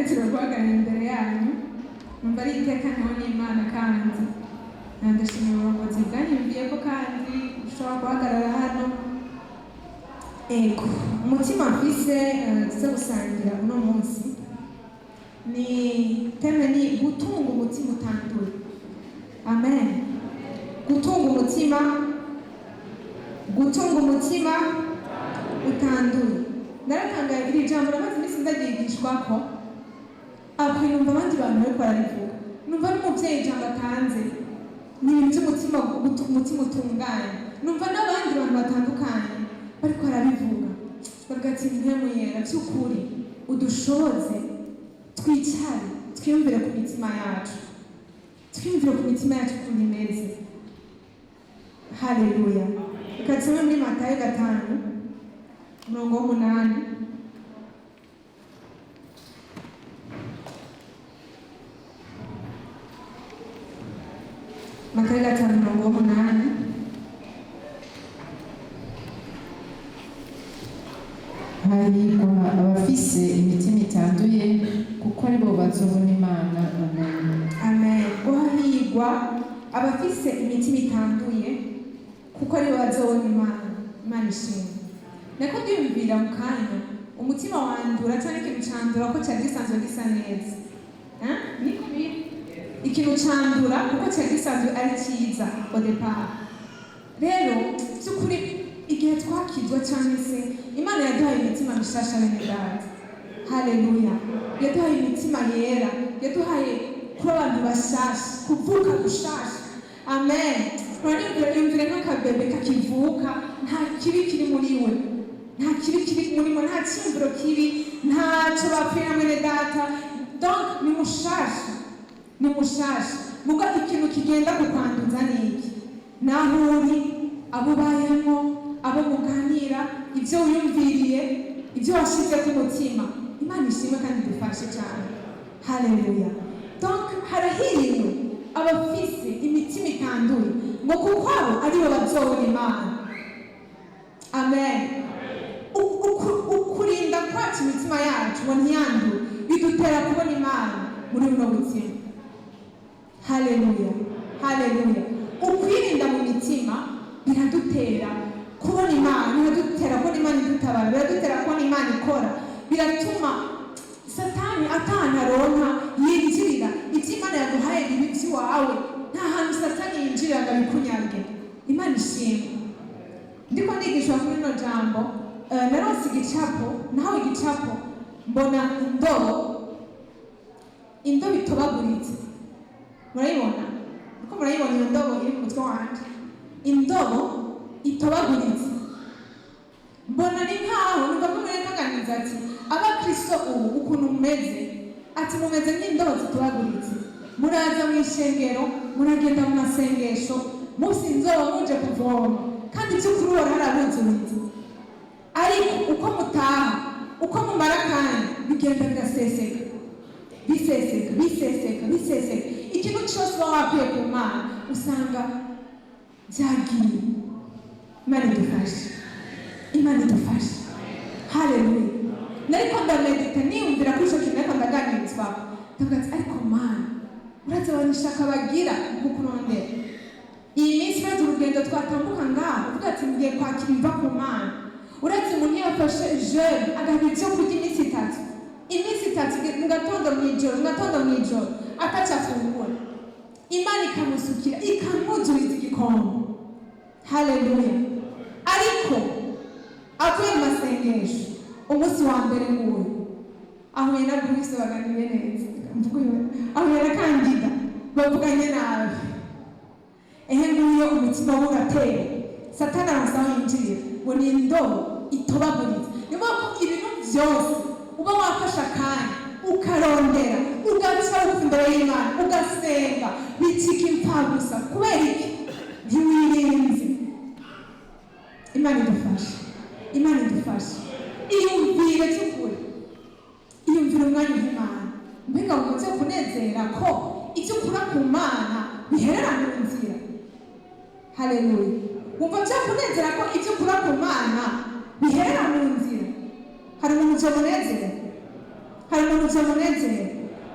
Ndanezerewe guhagarara imbere yanyu, numva ari iteka ntewe n'Imana, kandi ndashimira uburongozi bwanyumviye ko kandi ushobora guhagarara hano. Ego, umutima mfise tuze gusangira uno munsi ni thème, ni gutunga umutima utanduye. Amen. Gutunga umutima, gutunga umutima utanduye. Naratangaye, iri jambo namaze iminsi ndaryigishwako, après numva abandi bantu bariko bararivuga, numva n'umuvyeyi ijambo atanze ni ibintu by'umutima, umutima utunganye, numva n'abandi bantu batandukanye bariko barabivuga, bavuga ati: "Mpwemu Yera, by'ukuri udushoboze twicare, twiyumvire ku mitima yacu, twiyumvire ku mitima yacu ukuntu imeze." Haleluya! Reka tusome muri Matayo 5, umurongo w'8. Matayo 5, umurongo w'8. Hahirwa abafise imitima itanduye, kuko aribo bazobona Imana. Amen. Amen. Guhahirwa abafise imitima itanduye, kuko aribo bazobona Imana. Imana ishimwe. Nako ndiyumvira mu kanya, umutima wandura cyangwa ikintu candura ko cyari gisanzwe gisa neza. Eh? Niko biri, ikintu candura kuko cyari gisanzwe ari cyiza au départ. Rero by'ukuri, igihe twakizwa cyangwa se Imana yaduhaye imitima mishasha, bene data, haleluya, yaduhaye imitima yera, yaduhaye kuba abantu bashasha, kuvuka gushasha. Amen. Uranyumvira, yumvire nk'akabebe kakivuka, nta kibi kiri muri we, nta kibi kiri muri we, nta cyiyumviro kibi, ntacyo bapfuye na mwene data. Donc ni mushasha, ni mushasha. Muga ikintu kigenda kukwanduza ni iki? Naho uri, abo ubayemo, abo muganira, ibyo wiyumviriye, ibyo washyize ku mutima. Imana ishimwe kandi idufashe cyane. Haleluya! Donc harahiriwe abafise imitima itanduye, ngo kuko abo aribo bazobona Imana. Amen. Ukurinda kwacu imitima yacu ngo ntiyandure bidutera kubona Imana muri buno buzima. Haleluya, haleluya! Ukwirinda mu mitima biradutera kubona Imana, biradutera kubona Imana idutabara, biradutera kubona Imana ikora, biratuma Satani atahana aronka yinjirira. Ibyo Imana yaguhaye bibi by'iwawe, nta hantu Satani yinjirira ngo abikunyage. Imana ishimwe. Ndiko ndigishwa kuri rino jambo, naronse igicapo, nahawe igicapo, mbona indobo, indobo itobaguritse. Murayibona? Uko murayibona iyo ndobo iri mu mutwe wanje? Indobo itobaguritse. Mbona ni nkaho numva ko murenganganiza ati: "Abakristo ubu ukuntu mumeze," ati, "mumeze nk'indobo zitobaguritse. Muraza mu ishengero, muragenda mu masengesho, musi inzobo muje kuvoma, kandi by'ukuri uhora harabuzuritse, ariko uko mutaha, uko mumara akanya, bigenda biraseseka, biseseka, biseseka, biseseka. Ikintu cyose uba wakwiye ku Mana usanga byagiye." Imana idufashe, Imana idufashe. Haleluya! Nariko ndamedita, niyumvira kuri ico kintu, ariko ndaganirizwa, ndavuga ati: "Ariko Mana, uraza abantu ishaka bagira mu kurondera iyi minsi, uretse urugendo twatambuka ngaho, uvuga ati ngiye kwakira ibiva ku Mana. Uretse umuntu iyo yafashe jeûne, agaha ibyo kurya iminsi 3, iminsi 3, mu gatondo, mu ijoro, mu gatondo, mu ijoro, ataco afungura, Imana ikamusukira, ikamwuzuriza igikombe." Haleluya! Ariko avuye mu masengesho umunsi wa mbere, nguyu ahuye na Bruce, baganiriye neza, mvuga uyu, ahuye na Kandida, bavuganye nabi. Ehe, nguyo umutima we uratera, Satani arasa aho yinjirira, ngo ni indobo itobaguritse. Ni ngombwa ko ibintu byose uba wafashe akanya ukarondera, ugaca bugufi imbere y'Imana, ugasenga, bicika impfagusa. Kubera iki? Ntiwirinze. Imana idufashe, Imana idufashe. Iyumvire cy'ukuri, iyumvire umwanya w'Imana. Mbega ngo kunezera ko ibyo ukura ku Mana biherera mu nzira? Haleluya! Wumva byakunezera ko ibyo ukura ku Mana biherera mu nzira? Hari umuntu byomunezera? Hari umuntu Mubona vyomunezero?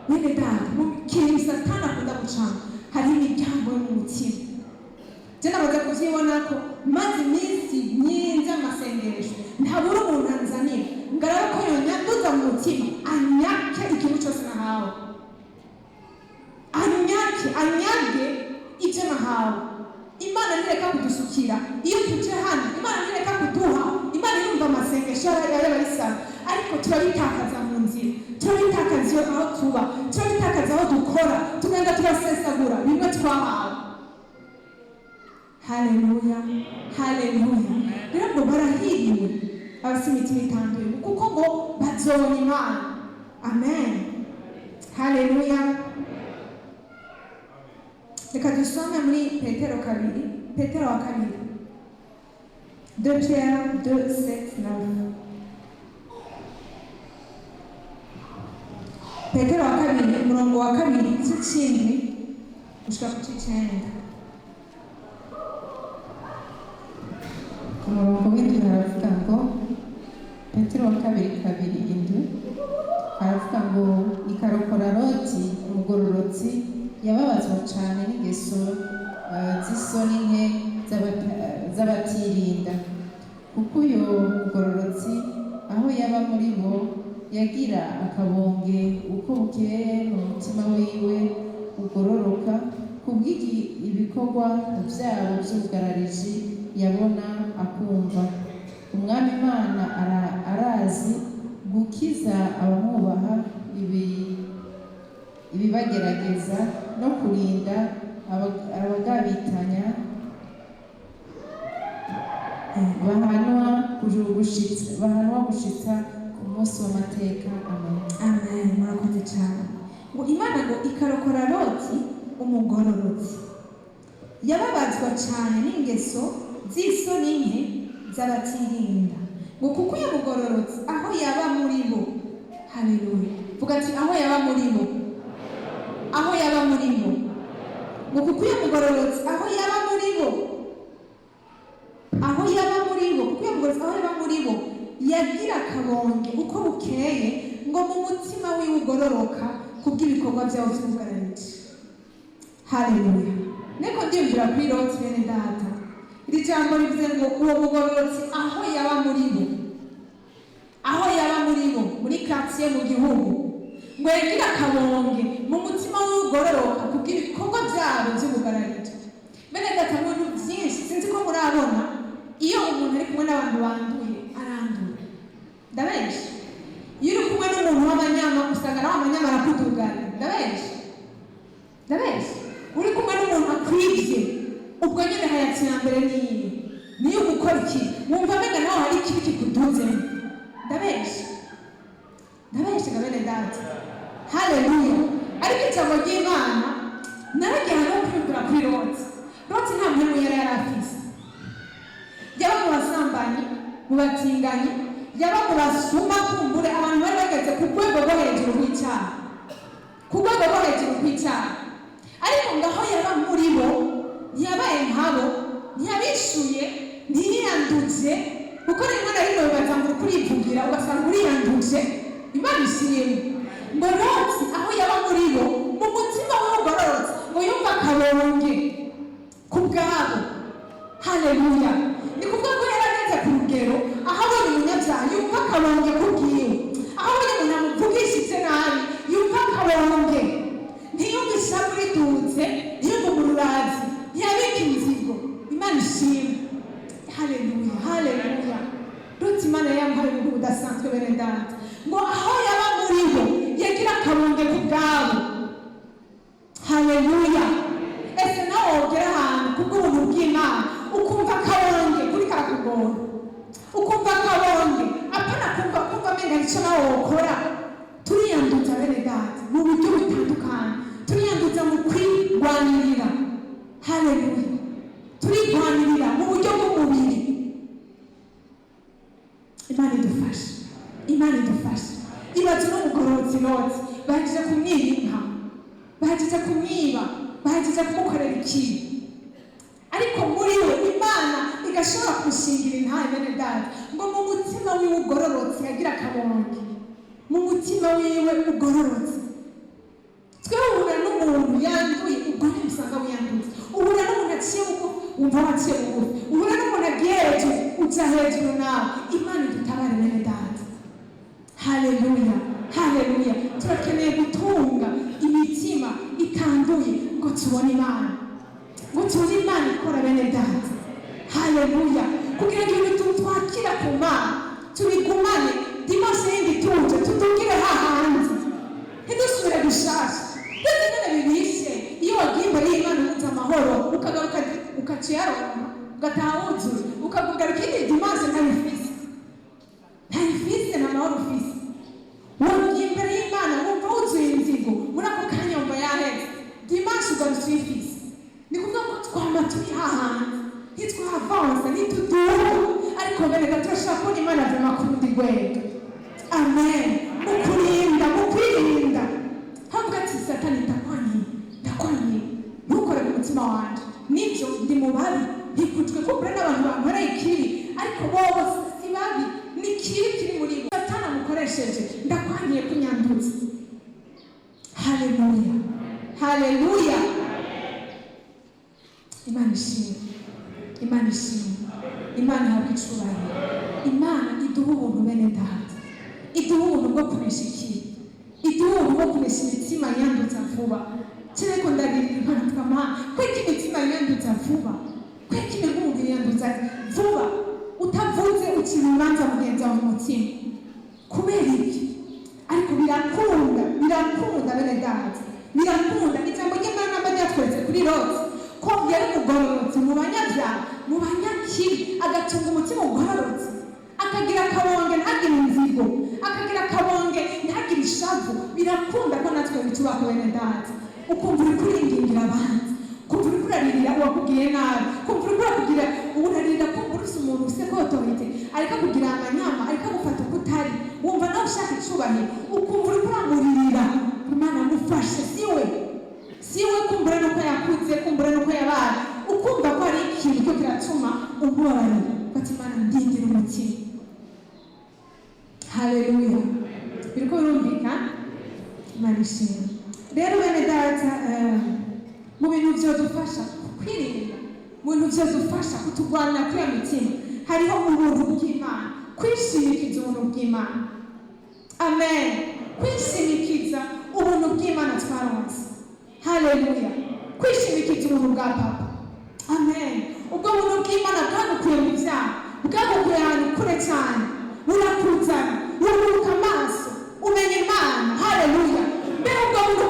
Bene data, mu kintu Satani akunda gucana hariho imiryango yo mu mutima. Je namaze kuvyibona ko maze iminsi myinshi amasengesho, ntabura umuntu anzanira ngaraba ko yonyanduza mu mutima, anyake ikintu cyose nahawe, anyake, anyage ibyo nahawe. Imana ntireka kudusukira iyo tuje hano, Imana ntireka kuduha. Imana irumva amasengesho y'abayisaba, ariko turabitakaza mu nzira, turabitakaza iyo aho tuba, turabitakaza aho dukora, tugenda turasesagura bimwe twahawe. Haleluya, haleluya! Rero ngo barahiriwe abafite imitima itanduye, kuko ngo bazobona Imana. Amen, haleluya! Reka dusome muri Petero kabiri, Petero wa kabiri, 2 Pierre 2 7 9. Petero wa kabiri, umurongo wa kabiri, igice c'indwi gushika ku c'icenda. Ku murongo w'indwi haravuga ngo, Petero wa kabiri 2:7, haravuga ngo: "Ikarokora Loti umugororotsi, yababazwa cyane n'ingeso z'isoni nke z'abatirinda, kuko uyo mugororotsi aho yaba muri bo yagira akabonge uko bukeye mu mutima wiwe ugororoka kubw'ibikorwa byabo by'ubugarariji yabona akumva. Umwami Imana arazi gukiza abamwubaha ibibagerageza no kurinda abagabitanya bahanwa gushitsa ku munsi w'amateka." Amen. Amen, murakoze cyane. Ngo Imana ngo ikarokora Loti umugororotsi, yababazwa cyane n'ingeso z'isoni nke z'abatirinda, ngo kuko uyu mugororotsi aho yaba muri bo, haleluya, vuga ati: "Aho yaba muri bo, aho yaba muri bo." Ngo kuko uyu mugororotsi aho yaba muri bo, aho yaba muri bo, kuko uyu mugororotsi aho yaba muri bo yagira akabonge uko bukeye, ngo mu mutima wiwe ugororoka kubw'ibikorwa byabo by'ubugarariji. Haleluya! Niko ndiyumvira kuri Loti, bene data. Iri jambo rivuze ngo uwo mugororotsi aho yaba muri bo, aho yaba muri bo, muri quartier, mu gihugu, ngo yagira akabonge mu mutima w'ugororoka kubw'ibikorwa byabo by'ubugarariji. Bene data, mu bintu byinshi, sinzi ko murabona, iyo umuntu ari kumwe n'abantu banduye arandura. Ndabenshi, iyo uri kumwe n'umuntu w'amanyama, usanga nawe amanyama arakudugana. Ndabenshi, ndabenshi, uri kumwe n'umuntu akwibye, ubwo nyine hayatsi ya mbere niyi niyo gukora iki, wumva amenga nawe hari ikibi kikuduze. Ndabenshi, ndabenshi nga bene data. Haleluya! Ariko ijambo ry'Imana naragiye no kwiyumvira kuri Loti. Loti nta mpemu yari afise. Yaba mu basambanyi, mu batinganyi, yaba mu basuma, kumbure abantu bari bageze ku rwego rwo hejuru rw'icyaha, ku rwego rwo hejuru rw'icyaha. Ariko ngaho yaba muri bo, ntiyabaye nkabo, ntiyabishuye, ntiyiyanduje, kuko rimwe na rimwe bibaza ngo kurivugira ugasanga uriyanduje. Imana ishimwe. Ngo Loti aho yaba muri bo, mu mutima we ugororotse, ngo yumva akabonge ku bwabo. Haleluya! Ni kuvuga ko yari ageze ku rugero aho abonye umunyabyaha yumva akabonge ku bwiwe, aho abonye umuntu amuvugishije nabi yumva akabonge, ntiyumve ishavu ridutse, ntiyumve umururazi, ntiyabika inzigo. Imana ishimwe! Haleluya, haleluya! Loti Imana yamuhaye ubuntu budasanzwe, bene data. Ngo aho yaba muri bo yagira akabonge ku bwabo. Haleluya! Ese nawe wogera ahantu kubw'ubuntu bw'Imana ukumva akabonge kuri karakugora, ukumva akabonge, apana kumva amenga icyo nawe wokora? Turiyanduza, bene data, mu buryo butandukanye. Turiyanduza mu kwirwanirira. Haleluya! Turigwanirira mu buryo bw'umubiri. Imana idufashe, Imana idufashe. Ibaze n'umugororotsi Loti, bahejeje kumwiba inka, bahejeje kumwiba, bahejeje kumukorera ikibi, ariko muri we Imana igashobora kumushingira intahe. Bene data, ngo mu mutima wiwe ugororotse yagira akabonge. Mu mutima wiwe ugororotse. Twe uhura n'umuntu yanduye, ubwo nyine usanga wiyanduye. Uhura n'umuntu aciye bugufi, wumva waciye bugufi. Uhura n'umuntu agiye hejuru, uja hejuru nawe. Imana idutabare, bene data. Haleluya, haleluya! Turakeneye gutunga imitima itanduye ngo tubone Imana, ngo tubone Imana ikora, bene data. Haleluya! Kugira ngo ibintu twakira ku Mana tubigumane, dimanche yindi tuje tudugire hahandi, ntidusubire gushasha. Ndetse nyine bibishe, iyo wagiye imbere y'Imana wumva amahoro, ukagaruka ukaciyaronka, ugataha wuzuye, ukagaruka indi dimanche ntabifise, ntayifise, nta mahoro ufise. Wagiye imbere y'Imana wumva wuzuye inzigo, muri ako kanya wumva yaheze, dimanche ugarutse uyifise. Ni kuvuga ko twama turi hahandi, ntitwavansa, ntituduga. Ariko bereka, turashaka kubona Imana vraiment ku rundi rwego. Amen. Mu kurinda, mu kwirinda, havuga ati: "Satani, ndakwaniye, ndakwaniye, ntukore ku mutima wanje. Nibyo, ndi mu babi, ntikujwe kumbura n'abantu bankoreye ikibi, ariko bobo si babi, ni ikibi kiri muri bo Satani amukoresheje. Ndakwangiye kunyanduza." Haleluya, haleluya! Imana ishimwe, Imana ishimwe, Imana ihabwa icubahiro. Imana iduha ubuntu, bene data, iduha ubuntu bwo kunesha ikibi, iduha ubuntu bwo kunesha imitima yandutsa vuba. Kireko ndaririra Imana, mvuga: "Mana, kweko imitima yandutsa vuba, kweko imigugu yandutsa vuba? Utavuze ucira urubanza mugenzi wawe mu mutima, kubera iki?" Ariko birakunda, birakunda, bene data, birakunda. Ijambo ry'Imana namba ryatweretse kuri Loti ko yari umugororotsi mu banyabyaha, mu banyakibi, agatunga umutima ugororotse, akagira akabonge, ntagire inzigo, akagira akabonge, ntagire ishavu. Birakunda ko natwe bitubaka, bene data. Ukumva uri kuringingira abandi, kumva uri kuraririra uwakubwiye nabi, kumva uri kurakugira urarira, kumva urufise umuntu ufise ko autorité ariko akugira amanyama, ariko agufata uko utari, wumva nawe ushaka icubahiro, ukumva uri kuramuririra: "Imana, mufashe, siwe, siwe." Kumbura nuko yakuze, kumbura nuko yabaye, ukumva ko hari ikintu cyo kiratuma umubabarira. Ati: "Imana, ndindira umutima." Haleluya! Biriko birumvikana? Imana ishimwe. Rero bene data, mu bintu vyodufasha kwirinda, mu bintu vyodufasha kuturwanira kuri iyo mitima, hariho ubuntu bw'Imana, kwishimikiza ubuntu bw'Imana. Amen. Kwishimikiza ubuntu bw'Imana twaronse. Haleluya! Kwishimikiza ubuntu bwa Papa. Amen. Ubwo buntu bw'Imana bwagukuye mu byaha, bwagukuye ahantu kure cyane, burakuzana, buruhuka amaso, umenya Imana. Haleluya! Mbere ubwo buntu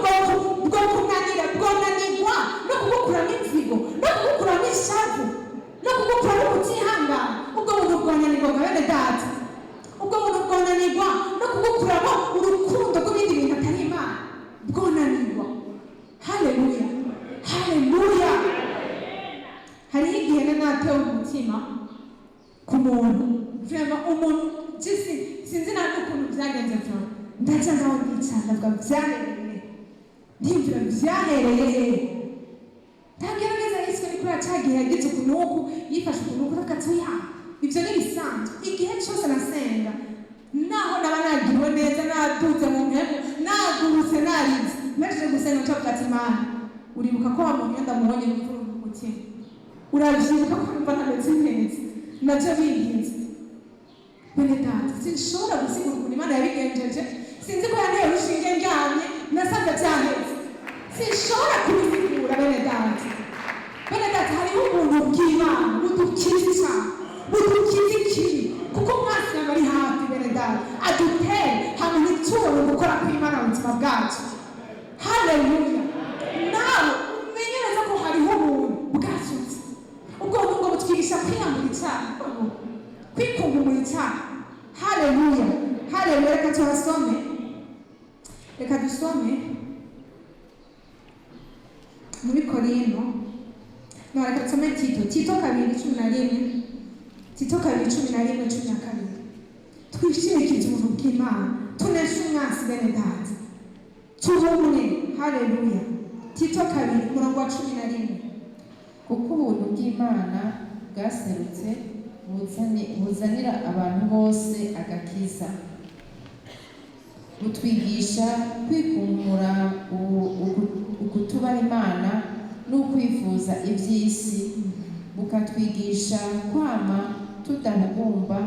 bwo kunanira, bwonanirwa no kugukuramo inzigo, no kugukuramo ishavu, no kugukuramo kutihangana? Ubwo buntu bwonanirwa bwa bene data? Ubwo buntu bwonanirwa no kugukuramo urukundo rw'ibindi bintu atari Imana? Bwonanirwa? Haleluya, haleluya! Hariho igihe nari natewe umutima ku muntu, vraiment umuntu jisi sinzi nta n'ukuntu byagenze. Vraiment ndaca ngaho ndicara, ndavuga: "Byahereye?" Ndiyumvira: "Byahereye hehe?" Ndagerageza yiswe ni kuriya ca gihe yagize ukuntu uku, yifashe ukuntu uku. Ndavuga ati: "Oya, ibyo ni bisanzwe." Igihe cyose nasenga, naho naba nagiriwe neza, naduze mu mpemu, nagurutse, narize, mpejeje gusenga ncavuga ati: "Mana, uribuka ko wa muntu iyo ndamubonye imvura mu mutima? Urabyibuka ko numva ntameze neza?" Nabyo binkinze, bene data. Sinshobora gusigura ukuntu Imana yabigenjeje. Sinzi ko yanteye urushinge ndyamye, nasanze byaheze. Sinshobora kubisigura, bene data. Bene data, hariho ubuntu bw'Imana budukiza icyaha, budukiza ikibi, kuko umwansi yaba ari hafi, bene data, adutere hama ntitubone gukora kw'Imana mu buzima bwacu. Haleluya! Nawe umenye neza ko hariho ubuntu bwasutse. Ubwo buntu ngo butwigisha kwiyambura icyaha, kwikunkumura icyaha. Haleluya, haleluya! Reka tuhasome, reka dusome muri Korino. No, reka dusome Tito, Tito 2:11, Tito 2:11-12. Twishimikize ubuntu bw'Imana, tuneshe umwansi, bene data, tubumwe. Haleluya! Tito 2 umurongo wa 11. Kuko ubuntu bw'Imana bwaserutse, buzanira abantu bose agakiza. Butwigisha kwikumura ukutubaha Imana n'ukwifuza iby'isi, bukatwigisha kwama tudahugumba,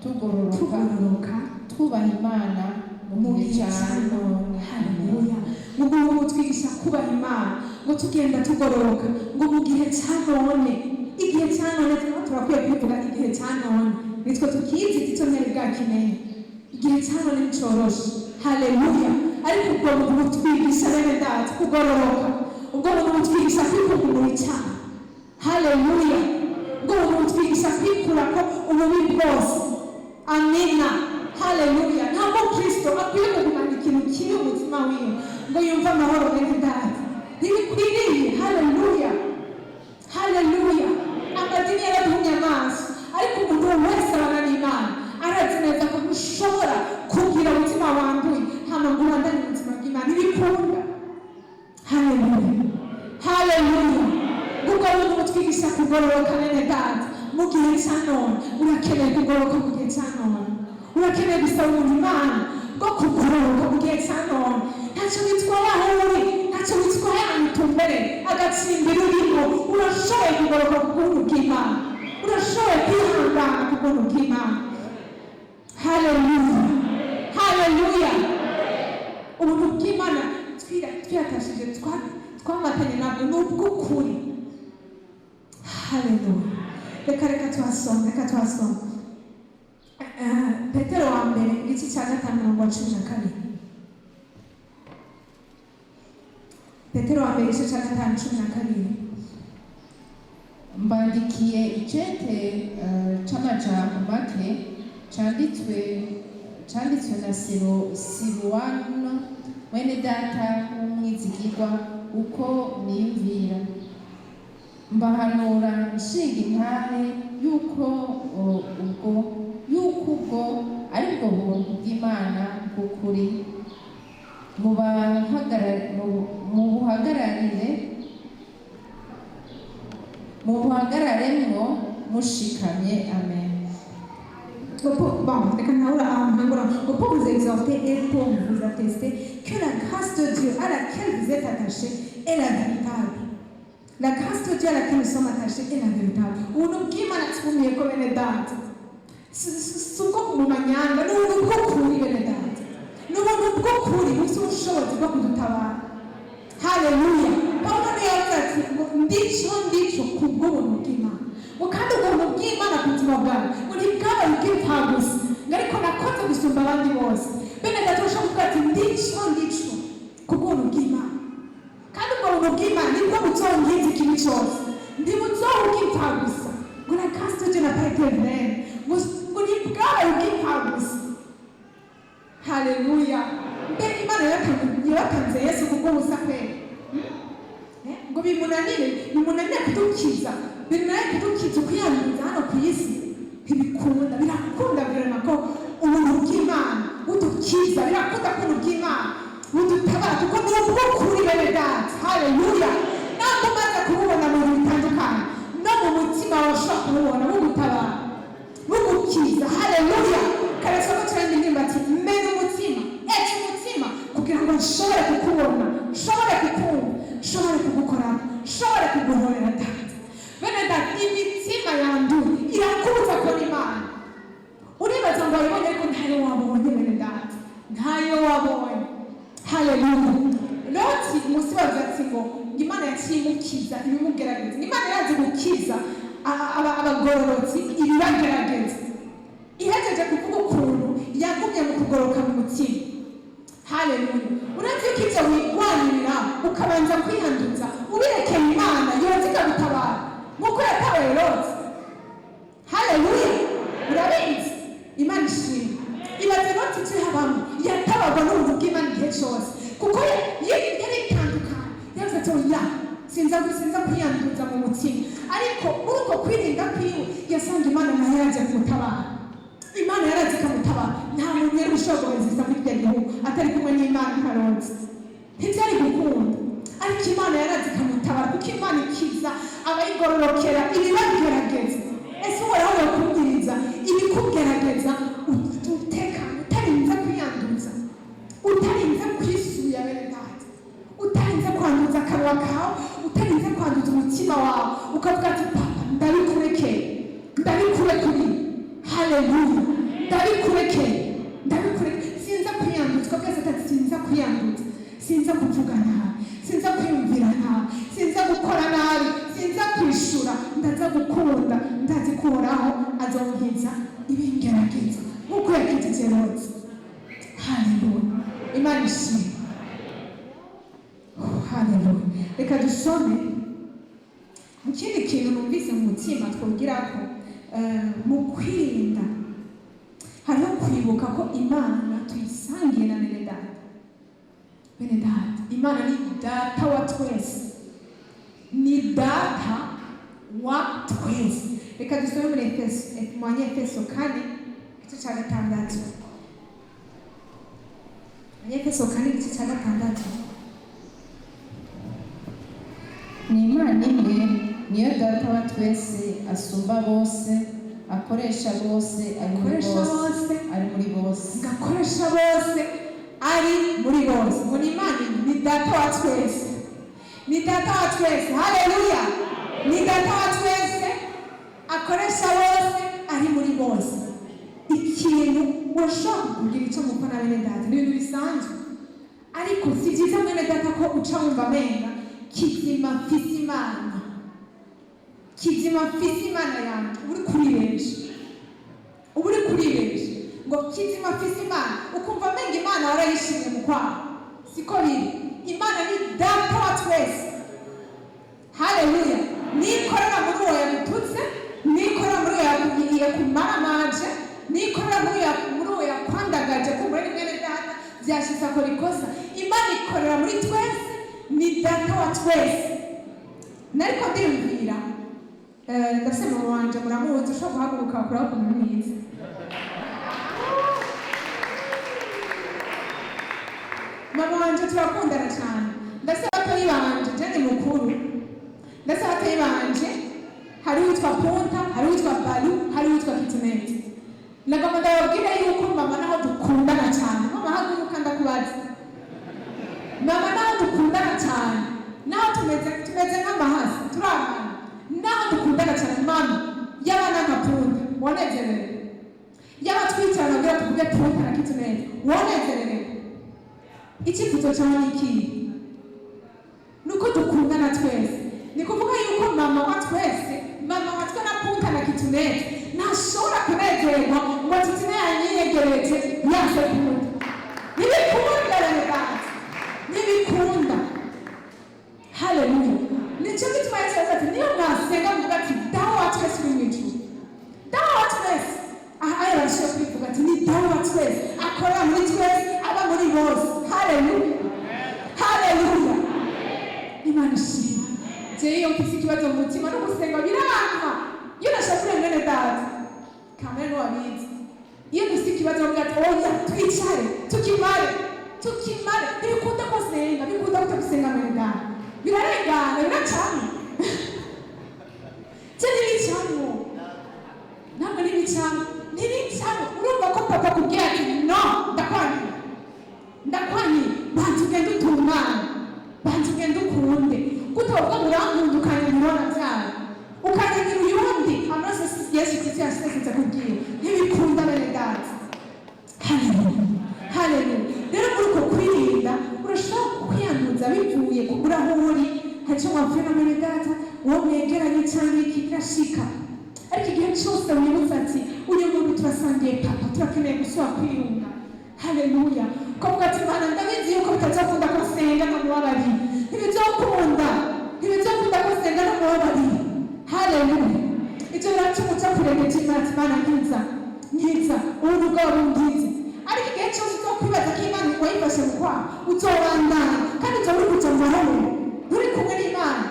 tugororoka, tugororoka, twubaha Imana mu mu gihe gihe cya cya none. Haleluya! Ngo ubu butwigisha kubaha Imana, ngo tugenda tugororoka, ngo mu gihe cya none. Igihe cya none turimo, turakwiye kubivuga. Igihe cya none nitwe tukizi, icyo ntari bwakimenye. Igihe cya none nticoroshe. Haleluya! Ariko ubwo buntu butwigisha, bene data, kugororoka. Ubwo buntu butwigisha kwikugumura icyaha. Haleluya! Ubwo buntu butwigisha kwikura ko ububi bwose. Amina, haleluya! Ntabwo Kristo akwiye kugumana ikintu kibi mu mutima wiwe ngo yumve amahoro. Bene data, ntibikwiriye. Haleluya, haleluya! Amadini yaraduhumye amaso, ariko umuntu wese abana n'Imana arazi neza ko ushobora kugira umutima wanduye hama ngo ubandanye ubuzima bw'Imana. Ntibikunda. Haleluya, haleluya! Ubwo buntu butwigisha kugororoka, bene data, mu gihe cya none. Urakeneye kugororoka mu gihe cya none. Urakeneye gusaba umuntu Imana bwo kugororoka mu gihe cya none. Ntacyo bitwaye aho uri, ntacyo bitwaye ahantu utumbereye, agatsimbiri urimo. Urashoboye kugororoka ku bw'ubuntu bw'Imana. Urashoboye kwihangana ku bw'ubuntu bw'Imana. Haleluya, haleluya! Ubuntu bw'Imana twiyatashije, twamatanye nabwo, ni ubw'ukuri. Haleluya! Reka tuhasome, reka tuhasome. Petero wa mbere, igice cya 5, umurongo wa 12. Petero wa mbere, igice cya 5, 12. Mbandikiye icete c'amajambo make canditswe na Siluwano, mwene data w'umwizigirwa uko niyumvira. Mbahanura nshinga intahe yuko ubwo ari bwo buntu bw'Imana bw'ukuri, mubuhagararemwo mushikamye. Amen. Bon, reka ntahura aho ntangura ngo: "Pour vous exhorter et pour vous attester que la grâce de Dieu à laquelle vous êtes attachés est la véritable." La grâce de Dieu à laquelle nous sommes attachés est la véritable. Ubuntu bw'Imana twumiye ko, bene data, si ubwo mu manyanga, ni ubuntu bw'ukuri, bene data. Ni ubuntu bw'ukuri bufite ubushobozi bwo kudutabara. Haleluya! Pawulo niyo yavuze ati ngo: "Ndico, ndico ku bw'ubuntu bw'Imana." Ngo kandi ubwo buntu bw'Imana ku buzima bwawe ngo ntibwabaye ubw'imfabusa, ngo ariko nakoze gusumba abandi bose. Bene data, urashobora kuvuga ati: "Ndico, ndico ku bw'ubuntu bw'Imana." Kandi ubwo buntu bw'Imana nibwo buzongiza ikibi cyose, ntibuzoba ubw'imfabusa. Ngo la grâce de Dieu n'a pas été vaine, ngo ntibwabaye ubw'imfabusa. Haleluya! Mbere Imana yaratanze Yesu kubw'ubusa kwera? Eh, ngo bimunanire kudukiza, bimunanire kudukiza ukwiyanduza hano ku isi? Ntibikunda. Birakunda birema ko ubuntu bw'Imana budukiza. Birakunda ko ubuntu bw'Imana budutabara, kuko ni ubw'ukuri, bene data. Haleluya! Ntabwo umaze kububona mu bintu bitandukanye, no mu mutima wawe ushobora kububona bugutabara, bugukiza. Haleluya! Karetse ko turenda indirimbo ati: "Mena umutima, eca umutima kugira ngo nshobore kukubona, nshobore kukumva, nshobore kugukoraho, nshobore kuguhorera." Data, bene data, imitima yanduye irakubuza kubona Imana. Uribaza ngo wayibonye, ariko ntayo wabonye, bene data, ntayo wabonye. Haleluya! Loti munsi bavuze ati ngo Imana yaciye imukiza ibimugerageza. Imana yazi gukiza abagororotsi ibibagerageza. Ihejeje kuvuga ukuntu yagumye mu kugoroka mu mutima. Haleluya! Uretse ko ibyo wigwanirira ukabanza kwihanduza, ubirekeye Imana, yoza ikagutabara nk'uko yatabaye Loti. Haleluya! Urabizi, Imana ishimwe. Ibaze Loti icyo habamo, yatabarwa n'ubuntu bw'Imana igihe cyose, kuko yari itandukanye. Yavuze ati: "Oya, sinza kwiyanduza mu mutima." Ariko muri uko kwirinda kwiwe yasanga Imana nayo yaje kumutabara. Imana yarazi ikamutabara. Nta muntu yari gushobora guhezeza muri iryo gihugu atari kumwe n'Imana nka Loti, ntibyari gukunda. Ariko Imana yarazi ikamutabara, kuko Imana ikiza abayigororokera ibibagerageza. Ese Uhoraho yakubwiriza ibikugerageza utekanye, utarinze kwiyanduza? mutima wawe, ukavuga ati papa ndabikurekeye, ndabikurekuriye. Haleluya, ndabikurekeye, ndabikurekeye, sinza kwiyanduza. Ukavuga ati sinza kwiyanduza, sinza kuvuga nabi, sinza kwiyumvira nabi, sinza gukora nabi, sinza kwishura, ndaza gukunda, ndazi kuhoraho azonkiza ibingerageza nk'uko yakijije Loti. Haleluya, Imana ishimwe. Haleluya. Reka dusome mu kindi kintu numvise mu mutima twongera ko mu kwirinda hariho kwibuka ko Imana tuyisangiye na bene data. Bene data, Imana ni data wa twese, ni data wa twese. Reka dusome muri Efeso, mu Banyefeso 4 igice cya 6. Abanyefeso 4 igice cya 6. Ni Imana imwe, niyo Data wa twese, asumba bose, akoresha bose, ari muri Akoresha bose, bose. ari muri bose. Ngakoresha bose, ari muri bose. Ngo ni Imana imwe, ni data wa twese, ni data wa twese. Haleluya, ni data wa twese, akoresha bose, ari muri bose. Ikintu urashobora kugira icyo mupfa na bene data, ni ibintu bisanzwe, ariko si byiza mwene data ko uca wumva amenga kizima mfise Imana, kizima mfise Imana yanjye. Uba uri kuribesha, uba uri kuribesha ngo kizima mfise Imana, ukumva amenga Imana warayishimye mu kwaha. Siko biri. Imana ni data wa twese. Haleluya. Nikorera muri uwo yagututse, nikorera muri uwo yakumaramaje, nikorera muri uwo yakwandagaje, kumva ni mwene data byashitse akora ikosa. Imana ikorera muri twese, ni data wa twese. Nariko ndiyumvira, ndafise mama wanje, muramuzi, ushobora guhaguruka bakuraho ukuntu mwiza. Mama wanje turakundana cyane. Ndafise abatoyi banje, je ni mukuru, ndafise abatoyi banje, hari uwitwa Punta, hari uwitwa Balu, hari uwitwa Kitunete. Nagomba ndababwira yuko mama naho dukundana cyane. Mama haguruka ndakubaza. Mama naho dukundana cyane, naho tumeze nk'amahasi, turabana, naho dukundana cyane, mama yaba nka Punta wanezerewe, yaba twicarana kugira tuvuge Punta na Kitunete wanezerewe. Icyifuzo cyawe ni ikihe? Nuko dukundana twese. Ni kuvuga yuko mama wa twese, mama wa twe na Punta na Kitunete, ntashobora kunezerwa ngo Titine yanyiyegereje yase Punta. Ntibikunda bene data, ntibikunda. Haleluya. Nicyo gituma Yesu yavuze ati niyo mwasenga muvuga ati dawe wa twese uri mu ijuru, dawe wa twese. Aha aya barashobora kwivuga ati ni dawe wa twese, akorera muri twese, aba muri bose. Haleluya, haleluya. Imana ishimwe. Jewe iyo mfise ikibazo mu mutima no gusenga biranka, iyo nashakure mwene data kamere ntiwabizi, iyo dufise ikibazo bavuga ati oya twicare tukimare, tukimare. Ntibikunda ko senga, bikunda kutagusenga mwene data, birarengana, biracamwo. Je ntibicamwo, namwe ntibicamwo, ntibicamwo. Urumva ko papa akubwira ati no, ndakwaniye, ndakwaniye, banza ugende utungane, banza ugende ukunde. Kutavuga ngo urankunda ukanyangira wanabyaye, ukanyangira uyundi, amaraso Yesu Kristo yasesetse kubwira, ntibikunda bene data. Haleluya, haleluya. Rero muri uko kwirinda urashobora kwiyanduza bivuye ku aho uri, hari icyo wapfuye na mwene data uwo mwegeranye cyangwa iki birashika, ariko igihe cyose wibutse ati uyu muntu turasangiye papa, turakeneye gusubira kwiyunga. Haleluya. Ukavuga ati Mana ndabizi yuko bitazokunda ko nsenga ntamubabariye, ntibizokunda, ntibizokunda ko nsenga ntamubabariye. Haleluya. Ibyo biratuma uca kurengera Imana ati Mana nkiza, nkiza ubu ubwoba bungize. Ariko igihe cyose uzokwibaza ko Imana wayifashe mu kwaha, uzobandana kandi uzoba uri kuja mu mahoro, nturi kumwe n'Imana,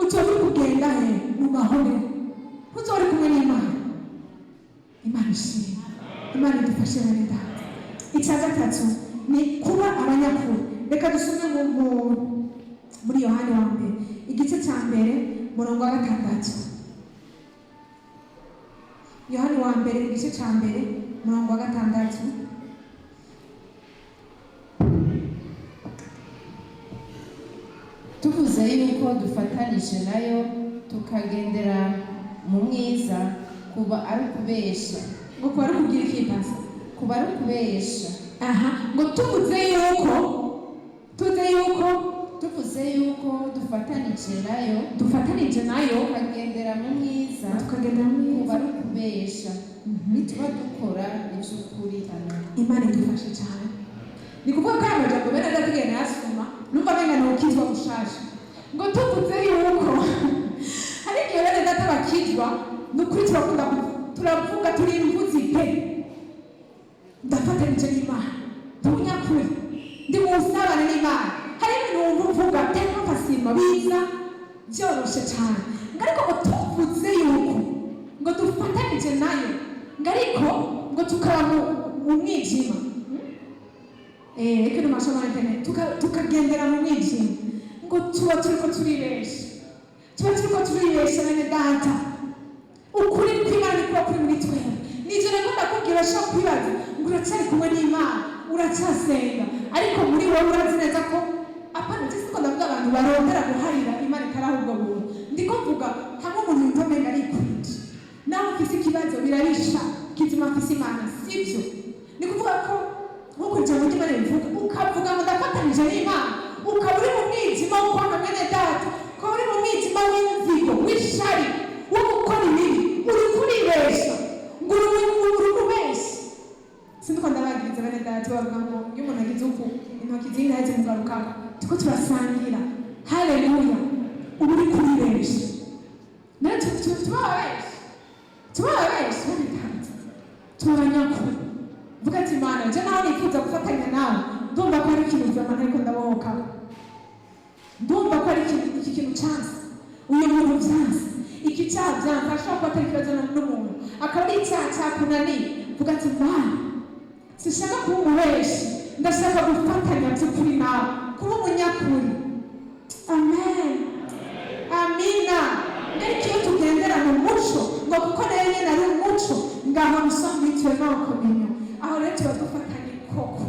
uzoba uri kugenda he mu mahoro, uzoba uri kumwe n'Imana. Imana ishimwe, Imana idufashe bene data. Icya gatatu ni kuba abanyakuri. Reka dusome muri Yohani wa mbere igice cya 1 murongo wa 6. Yohani wa mbere igice cya 1 murongo wa 6. Tuvuze Tuvuze yuko dufatanije nayo tukagendera mu mwiza, kuba ari ukubesha. Ngo kuba ari ukugira ikipasa? Kuba ari ukubesha. Aha, ngo tuvuze yuko, tuze yuko Tuvuze yuko dufatanije nayo dufatanije nayo tukagendera mu mwiza, tukagendera mu kuba mwiza, ari ukubesha, nituba dukora iby'ukuri. Amen. Imana idufashe cyane. Ni kuvuga ko aya majambo bene adatugenda yasoma, numva menga ni ukizwa gushasha. Ngo tuvuze yuko, hari igihe bene data bakizwa, ni ukuri turakunda turavuga, turi imvuzi pe: "Ndafatanije n'Imana, ndi umunyakuri, ndi mu busabane n'Imana." Hari ibintu wumva uvuga tellement facilement, biza byoroshe cyane. Ngo ariko ngo tuvuze yuko ngo dufatanije nayo, ngo ariko ngo tukaba mu mwijima, reka no mashama internet, tukagendera mu mwijima, ngo tuba turiko turibesha, tuba turiko turibesha. Bene data, ukuri kw'Imana ni kuba kuri muri twebwe. Nivyo nako ndakubwira, urashobora kwibaza ngo uracyari kumwe n'Imana, uracyasenga, ariko muri wowe urazi neza ko apana. Je siko ndavuga abantu barondera guharira Imana itaraha ubwo buntu. Ndiko mvuga hamwe umuntu yumva umenga arikwije, nawe ufise ikibazo birarisha kizima, mfise Imana, sibyo? Ni kuvuga ko nk'uko ijambo ry'Imana ribivuga, ukavuga ngo ndafatanije n'Imana, ukaba uri mu mwijima wo kwanga mwene data, ukaba uri mu mwijima w'inzigo, w'ishari, wo gukora ibibi, uri kuribesha, ngo uri kubesha. Sinzi ko ndabagiriza bene data bavuga ngo iyo umuntu agize uku intoki z'indahe zimugarukako, tuko turasangira. Haleluya! Uba uri kuribesha. Nawe tuba ababeshi, tuba ababeshi. Bene data, tuba abanyakuri. Vuga ati: "Imana, je naho nifuza gufatanya nawe, ndumva ko hari ikintu vyama ariko ndabohoka, ndumva ko ari ikintu, iki kintu canse, uyu muntu vyanse, iki cyaha vyanse." Ashobora kuba atari ikibazo n'umuntu, akaba ari icyaha cyakunaniye. Vuga ati: "Mana, sinshaka kuba umubeshi, ndashaka gufatanya by'ukuri nawe, kuba umunyakuri." Amen, amina. Ariko iyo tugendera mu muco, ngo kuko nayo nyene ari umuco, ngaho nous sommes mutuellement en communion. Aho rero tuba dufatanye koko.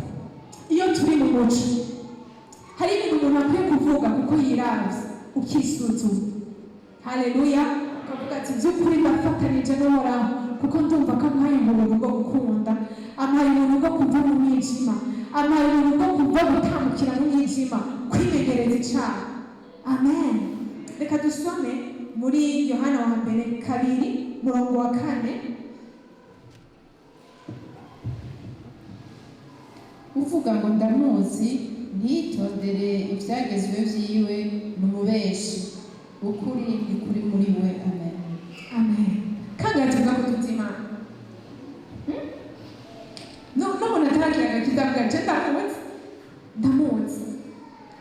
Iyo turi mu muco, hari ibintu umuntu akwiye kuvuga kuko yiravye, ukisuzuma. Haleluya! Ukavuga ati: "By'ukuri ndafatanije n'Uhoraho, kuko ndumva ko ampaye ubuntu bwo gukunda, ampaye ubuntu bwo kuva mu mwijima, ampaye ubuntu bwo kuva gutambukira mu mwijima, kwimenyereza icaha." Amen. Reka dusome muri Yohana wa mbere 2, murongo wa 4. Uvuga ngo ndamuzi, ntiyitondere ibyagezwe vyiwe, ni umubeshi, ukuri ntikuri muri we. Amen. Amen. Kangahe tuvuga ko tuzi Imana? N'umuntu ataragira agakiza avuga: "Je ndamuzi, ndamuzi."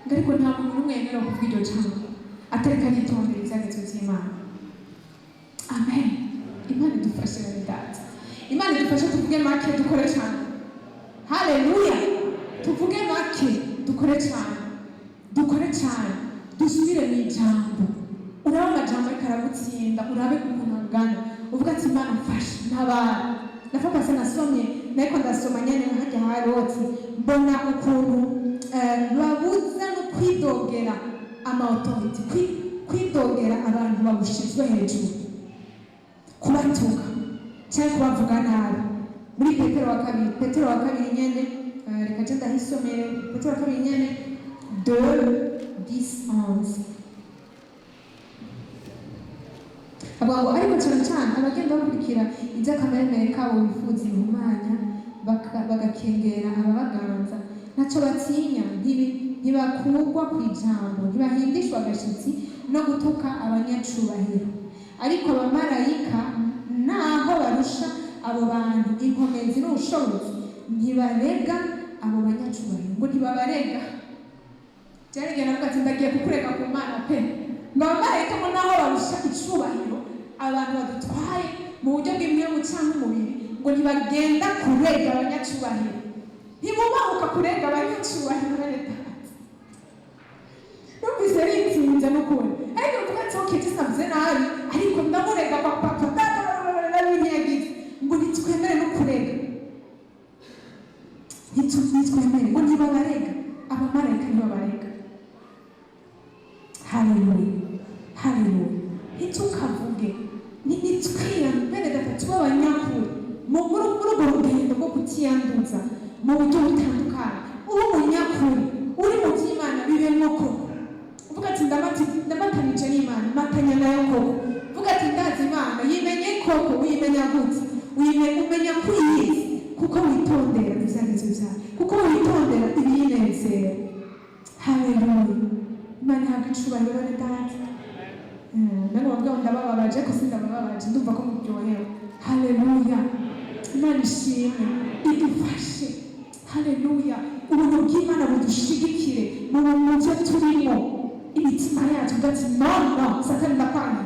Ngo ariko nta muntu n'umwe yemerewe kuvuga iryo jambo atariko aritondera ibyagezwe by'Imana. Amen. Imana idufashe, bene data. Imana idufashe tuvuge make, dukore cyane. Haleluya! Tuvuge make, dukore cyane, dukore cyane, dusubire mu ijambo. Urabe amajambo ariko aragutsinda, urabe ukuntu angana, uvuga ati: "Imana mfashe, ntabara." Nafapase nasomye, nariko ndasoma nyene hajya haroti, mbona ukuntu babuza no kwidogera ama autorité, kwidogera abantu bagushizwe hejuru, kubatuka cyangwa kubavuga nabi. Muri Petero wa kabiri, Petero wa kabiri nyene, reka je ndahisomere. Petero wa kabiri nyene 2, 10, 11, avuga ngo: "Ariko cyane cyane abagenda bakurikira iby'akameremere kabo bifuza ibihumanya, bagakengera ababaganza, ntacyo batinya, ntibakurwa ku ijambo, ntibahindishwa agashitsi no gutuka abanyacubahiro. Ariko abamarayika, naho barusha abo bantu inkomezi n'ubushobozi, ntibarega abo banyacubahiro." Ngo ntibabarega. Byari navuga ati: "Ndagiye kukurega ku Mana pe." Ngo abamarayika ngo naho barusha icubahiro abantu badutwaye mu buryo bw'imyuka cyangwa umubiri, ngo ntibagenda kurega abanyacubahiro, ntibubahuka kurega abanyacubahiro. Bene data, numvise ritsinze n'ukuri. Ariko mvuga ati: "Okay, sinavuze nabi, ariko ndamurega kwa papa data." Ntiyagize ngo ntitwemere no kurega, ntitwemere, ngo ntibabarega, abamarayika ntibabarega. Haleluya! Ntitwiyane, bene data, tube abanyakuri muri urwo rugendo rwo kutiyanduza mu buryo butandukanye. Uri umunyakuri, uri mu by'Imana, bibemwo koko. Uvuga ati: "Ndamatanije n'Imana," matanya nayo koko. Uvuga ati: "Ndazi Imana," yimenye koko. Uyimenya gute? Umenya ko uyizi kuko witondera ibyagezo byawe, kuko witondera ibiyinezera. Haleluya! Imana ihabwa icubahiro, bene data. Ntabwo bavuga ngo ndabababaje, ariko sindabababaje, ndumva ko muryohewe. Haleluya! Imana ishimwe, idufashe. Haleluya! Ubuntu bw'Imana budushigikire mu byo turimo. Imitima yacu uvuga ati: "No, no, Satani, ndakwanga."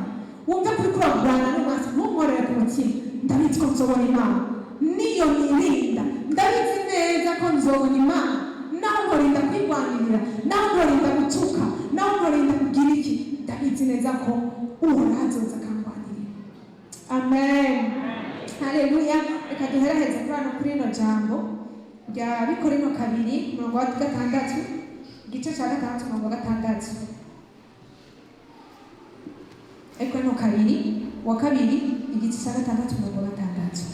Wumve kuri kuragwana n'umwasi: "Ntunkorere ku mutima. Ndabizi ko nzobona Imana niyo nirinda. Ndabizi neza ko nzobona Imana, naho nkorinda kwirwanirira, naho nkorinda gutuka, naho nkorinda kugira iki. Ndabizi neza ko Uhoraho azoza akangwanirira." Amen, haleluya. Reka duheraheze kuri hano, kuri rino jambo rya Bikorino 2, umurongo wa 6, igice cya 6, umurongo wa 6. Bikorino 2, wa 2, igice cya 6, umurongo wa 6.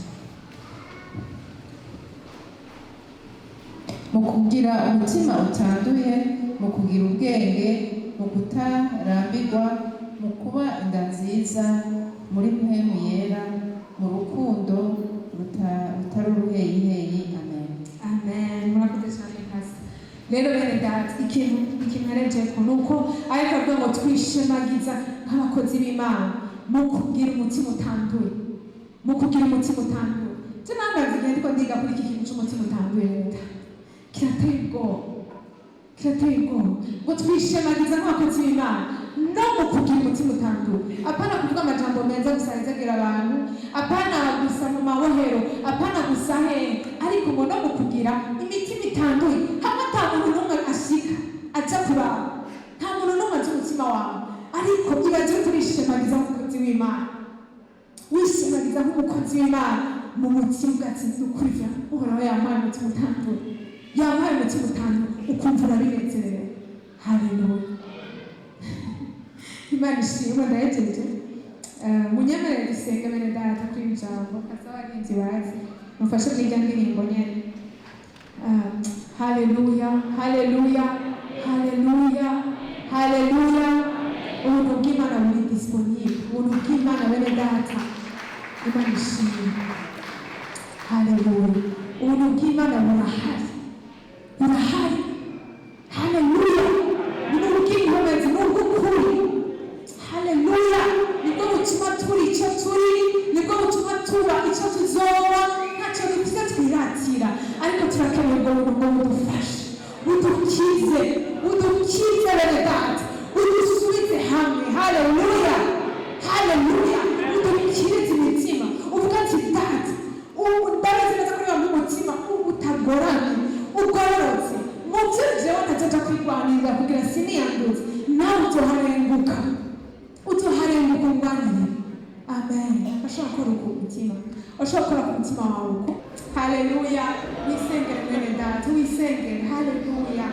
Mu kugira umutima utanduye, mu kugira ubwenge, mu kutarambirwa, mu kuba inda nziza muri Mpwemu Yera, mu rukundo rutari uruheyiheyi. Amen. Amen. Murakoze cyane kasi. Rero bene data, ikintu ikintu ni uko ariko avuga ngo twishimagiza nk'abakozi b'Imana mu kugira umutima utanduye, mu kugira umutima utanduye. Je namaze igihe ndiko ndiga kuri iki kintu c'umutima utanduye. Rero data, kirateye ubwoba, kirateye ubwoba. Ngo twishimagiza nk'abakozi b'Imana no mu kugira umutima utanduye. Apana kuvuga amajambo meza gusa yezagera abantu, apana gusa mu mabohero, apana gusa hehe, ariko ngo no mu kugira imitima itanduye, hamwe ata muntu n'umwe ashika aja kuraba, nta muntu n'umwe azi umutima wawe. Ariko ibaze turishimagiza nk'umukozi w'Imana, wishimagiza nk'umukozi w'Imana mu mutima ugatsi: "Ukuri vya Uhoraho yampaye umutima utanduye, yampaye umutima utanduye," ukumva urabinezerewe. Haleluya! Imana ishimwe. Ndahejeje. Munyemerere dusenge, bene data, kuri iri jambo. Kaza abarinzi bazi mufashe muri irya ndirimbo nyene. Haleluya, haleluya, haleluya, haleluya! Ubuntu bw'Imana buri disponible, ubuntu bw'Imana, bene data. Imana ishimwe, haleluya. Ubuntu bw'Imana burahari, burahari. Haleluya! Ni ubw'inkomezi, ni ubw'ukuri. Haleluya! Nibwo butuma turi icyo turi, nibwo butuma tuba icyo tuzoba. Ntacyo dufite twiratira, ariko turakeneye ubwo buntu ngo budufashe, budukize, budukize, bene data, budusubize hamwe. Haleluya, haleluya! Budukirize imitima. Uvuga ati: "Data, ubu ndabizi neza ko niba umutima utagoramye, ugororotse, mu byo jewe ntazoja kwirwanirira kugira siniyanduze, nawe uzoharenguka, uzoharenguka ungwanire." Amen. Bashobora gukora ku mutima, bashobora gukora ku mutima wawe uko. Haleluya! Wisengere, mwene data, wisengere. Haleluya!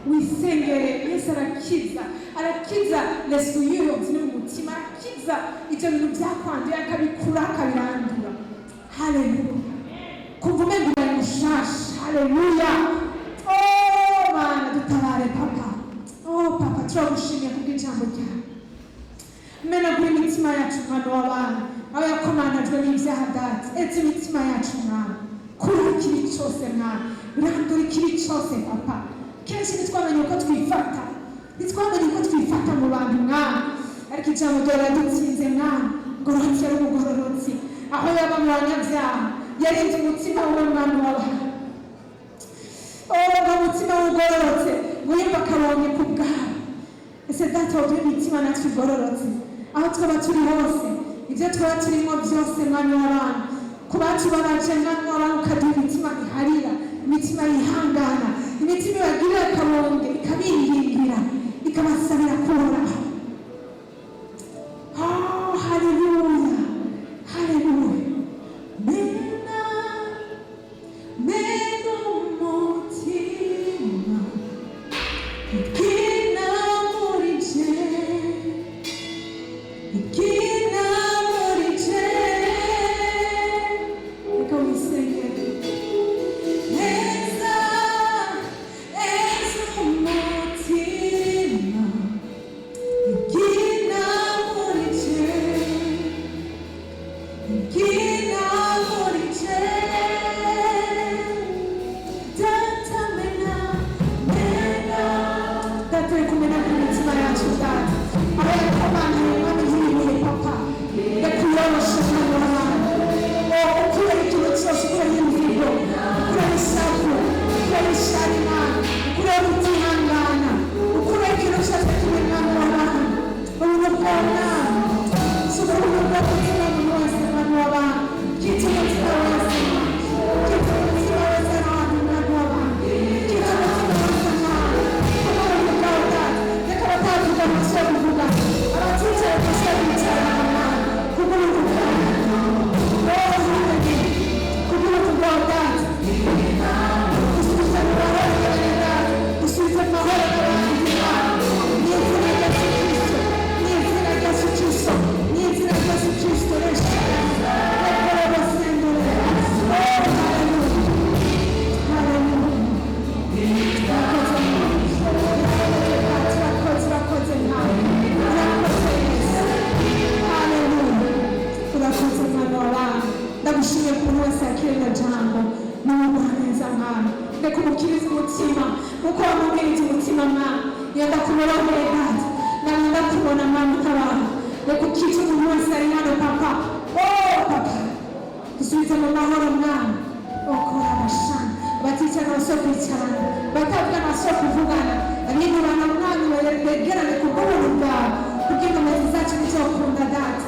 Wisengere. Yesu arakiza, arakiza lesuyiro ziri mu mutima, arakiza ibyo bintu byakwanduye, akabikura, akabirandura. Haleluya! Kumva umengo uri mushasha. Haleluya! Oh Mana, dutabare papa. Oh papa, turagushimiye kubw'ijambo ryawe. Menagura imitima yacu, mwana w'abana, aho yakomanajwe n'ibyaha. Data, etse imitima yacu, mwana. Kura ikibi cyose, mwana. Randura ikibi cyose, papa. Kenshi ntitwamenye uko twifata, ntitwamenye uko twifata mu bantu, mwana, ariko ijambo ryawe riradutsinze, mwana. Ngororotse ari umugororotsi, aho yaba mu banyabyaha yarinze umutima we, mwana w'abantu. Oh, ngo umutima wugororotse ngo yumva akabonye ku bwawe. Ese data, waduha imitima natwe igororotse, aho twaba turi hose, ibyo twaba turimo byose, mwami w'abana, ku bacu babaje, mwami w'abana, ukaduha imitima iharira, imitima yihangana, imitima ibagirira akabonge, ikabingingira, ikabasabira kuhoraho. Oh, haleluya, haleluya! Mena, mena umutima ikina muri je, ikina muri je. Kuko wamubwiriza umutima mwana, iyo ndakuboroheye data, ndabona ndakubona mwana utabara. Reka ukice umuntu wese ari hano papa. Oh papa, dusubize mu mahoro mwana. Okora abashana baticarana basore kwicarana, batavugana basore kuvugana, abinubana mwami begerane kubw'ubuntu bwawe, kubw'inkomezi zacu nizokunda data.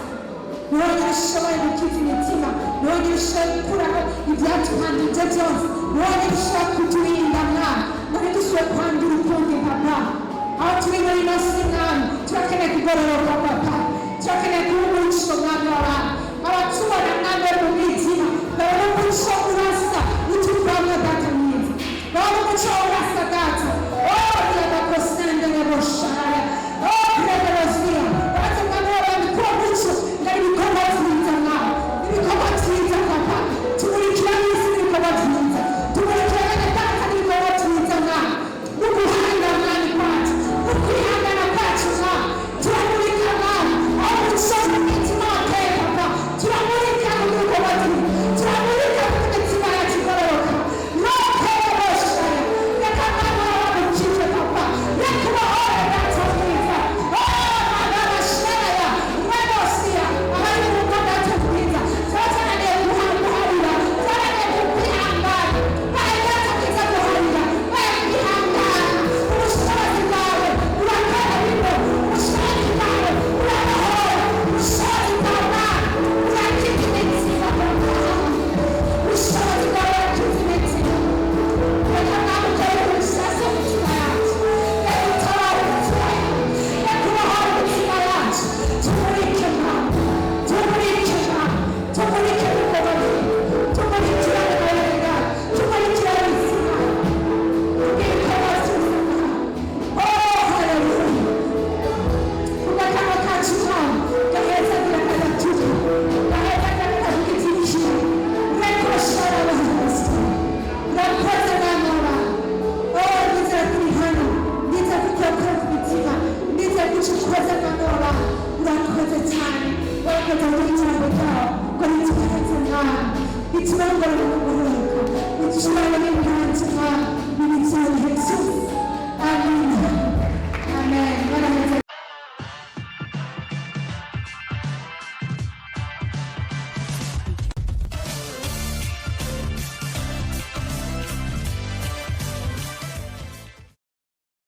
Ni wowe nyine ushoboye gukiza imitima, ni wowe nyine ushoboye gukuraho ibyatuhanduje byose, ni wowe nyine ushoboye kuturinda mwana, ngo ntidusubire kwandura ukundi papa. Aho turi muri ino si mwami, turakeneye kugororoka papa, turakeneye kuba umuco mwami w'abantu. Abatubona mwami bari mu mwijima babona umuco urasa utuvamwo data mwiza, babona umuco urasa data. Oh riabakosendere boshaya, oh kreberosiya baze mwami w'abantu kuba muco ngari ibikorwa vyiza mwami, ibikorwa vyiza papa. Tumurikira n'isi n'ibikorwa vyiza, tumurikira bene data n'ibikorwa vyiza mwami, n'uguhanga mwami kwacu, n'ukwihangana kwacu mwami. Turamurika mwami, aho umuco w'imitima wateye papa, turamurika mu bikorwa vyiza, turamurika mu mitima yacu igororoka. Rokereboshaya, reka mwami w'abantu ukize papa, reka ubahore data mwiza. Oh magabashaya rwebosiya, abari mu rugo data mwiza, turatananiye guharira, turatananiye kwihangana. Baye data mwiza guharira, baye kwihangana. Ubushobozi bwawe burakora bino, ubushobozi bwawe burabahora, ubushobozi bwawe Mana burakiza imitima papa, ubushobozi bwawe burakiza imitima. Reka mwami ukore ubusasa imitima yacu, reka utabare imitima yacu, reka ubohore imitima yacu. Tumurike mwami, tumurike mwami, tumurike ibikorwa byiza, tumurikirane bene data, tumurikirane isi mwami, kubw'ibikorwa byiza mwami. Oh haleluya. Kugakanwa kacu mwami gahezagira kagatuka, gahezagira kakavuga iby'ibishimwe. Rekoshara abahanuzi, urakoze mwana w'abantu. Oh ndizera ko uri hano, ndizera ko urakora ku mitima, ndizera ko icyo ukoze mwana w'abantu. Urakoze cyane, urakoze muri ijambo ryawe ngo ritweretse mwana, riturongore mu kugororoka, riturane n'inganzo mwana, n'ibitsina bihe byose. Amina.